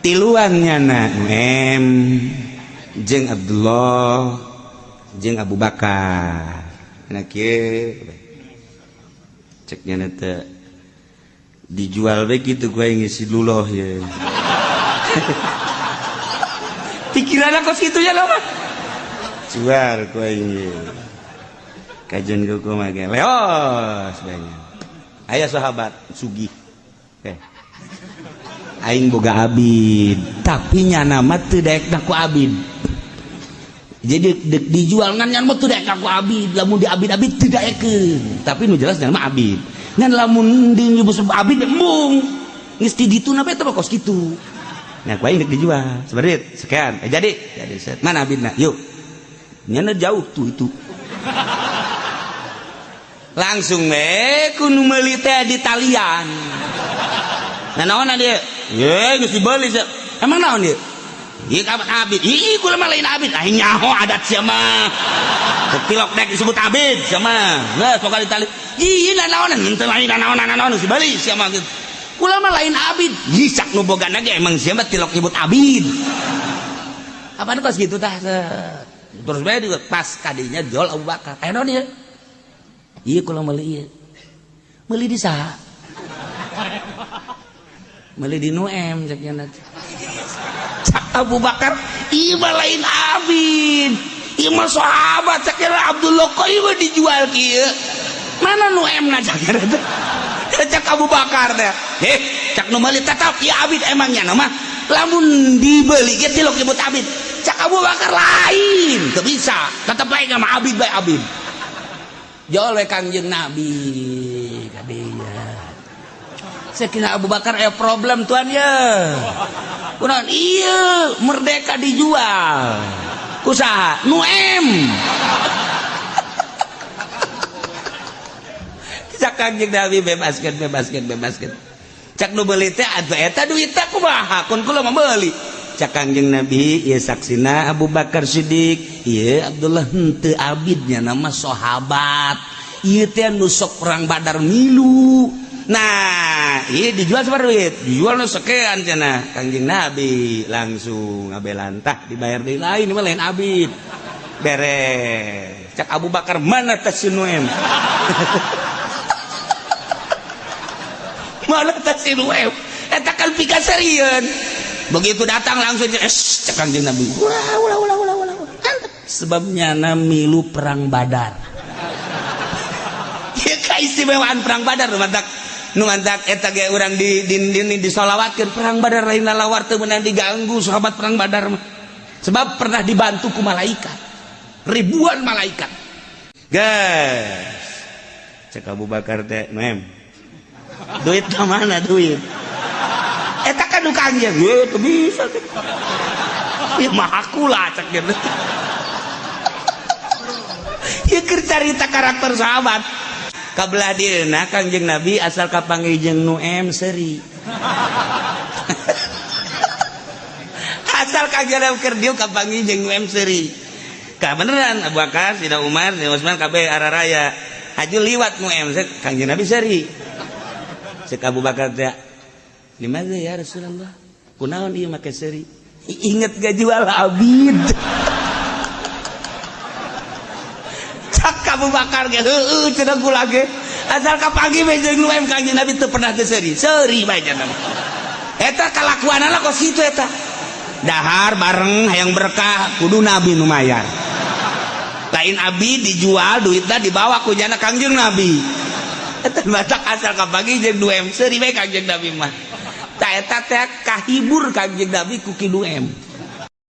Tiluan nyana Nu'aim jeung Abdullah jeung Abu Bakar. Nah kieu cek nyana teh dijual we kitu gua ngisi luloh ye. Pikiran kos kitu ya mah. Jual gua ini. Kajian kuku mage leos banyak. Aya sahabat sugih. Aing boga abid, tapi nyana mah teu daek ku abid. Jadi dek dijual ngan nyan mah teu daek ku abid, lamun di abid-abid teu daekeun. Tapi nu jelas nyana mah abid. Ngan lamun di nyebut abid embung. Geus di ditu na eta mah kos kitu. Nah, ku aing dek dijual. Sebenarnya sekian. Jadi set. Mana abidna? Yuk. Nyana jauh tuh itu. Langsung we ku nu meuli teh di talian. Nah naon dia? Ye geus dibeli sia. Emang naon dia? Ieu ka abid. Ih, kula mah lain abid. Ah nyaho adat sia mah. Tilok dek disebut abid sia mah. Geus pokoka ditali. Ih, naonan henteu lain naonan naon geus dibeli sia mah gitu. Kula mah lain abid. Ih, sak nu bogana ge emang sia mah tilok nyebut abid. Apaan kos gitu tah? Terus bae pas kadinya jual Abu Bakar. Aya naon ieu? Iya kula meuli ieu. Meuli di saha? Meuli di Nu'aim cek nya. Cak Abu Bakar, ieu mah lain abid. Ieu mah sahabat cek nya Abdullah kok ieu mah dijual kieu. Mana Nu'aim na cek nya teh? Cak Abu Bakar teh. Eh, cak nu meuli tetap ieu abid emang nya mah. Lamun dibeli ge tilok nyebut abid. Cak Abu Bakar lain, teu bisa. Tetep bae mah abid bae abid. Jol we Kangjeng Nabi kadinya. Sekina Abu Bakar aya problem tuan ya. Kunaon ieu merdeka dijual. Ku saha? Nu'aim. Cak Kangjeng Nabi bebaskeun bebaskeun bebaskeun. Cak nu beuli teh atuh eta duitna kumaha? Kun kula mah meuli. Cak Kangjeng Nabi ieu saksina Abu Bakar Siddiq, ieu Abdullah henteu abidnya nama sahabat. Ieu teh nu sok perang Badar milu. Nah, ieu dijual sabaraha duit? Dijual nu sekian cenah. Kangjeng Nabi langsung ngabelantah dibayar deui lain mah lain abid. Beres. Cak Abu Bakar mana teh si Nu'aim? Mana teh si Nu'aim? Eta kan pikaserieun. Begitu datang langsung es cek Kangjeng Nabi. Ulah ulah ulah ulah ulah. Sebabnya na milu perang Badar. Ieu kaistimewaan perang Badar nu mantak nu mantak eta ge urang di disolawatkeun perang Badar lain lalawar teu meunang diganggu sahabat perang Badar mah. Sebab pernah dibantu ku malaikat. Ribuan malaikat. Guys. Cek Abu Bakar teh, "Mem. Duit ka mana duit?" Eta kan nu kangjeng. Ye teu bisa teh. Ya mah aku lah cek gitu. Ieu keur carita karakter sahabat. Kabelah dieuna Kangjeng Nabi asal kapanggih jeung Nu'aim seuri. Asal Kangjeng Nabi keur dieu kapanggih jeung Nu'aim seuri. Ka beneran Abu Bakar, Sidina Umar, Sidina Utsman kabeh araraya. Haju liwat Nu'aim Kangjeng Nabi seuri. Cek Abu Bakar teh, "Limaza ya Rasulullah? Kunaon ieu make seuri?" Inget gak jual abid. Cak Abu Bakar ge heueuh cenah kula ge. Asal kapanggih we jeung Nu'aim Kangjeng Nabi teu pernah teu seuri. Seuri bae cenah. Eta kalakuanana kos kitu eta. Dahar bareng hayang berkah kudu Nabi nu mayar. Lain abid dijual duitna dibawa ku jana Kangjeng Nabi. Eta batak asal kapanggih jeung Nu'aim seuri bae Kangjeng Nabi mah. Ta eta teh kahibur Kangjeng Nabi ku Ki Nu'aim.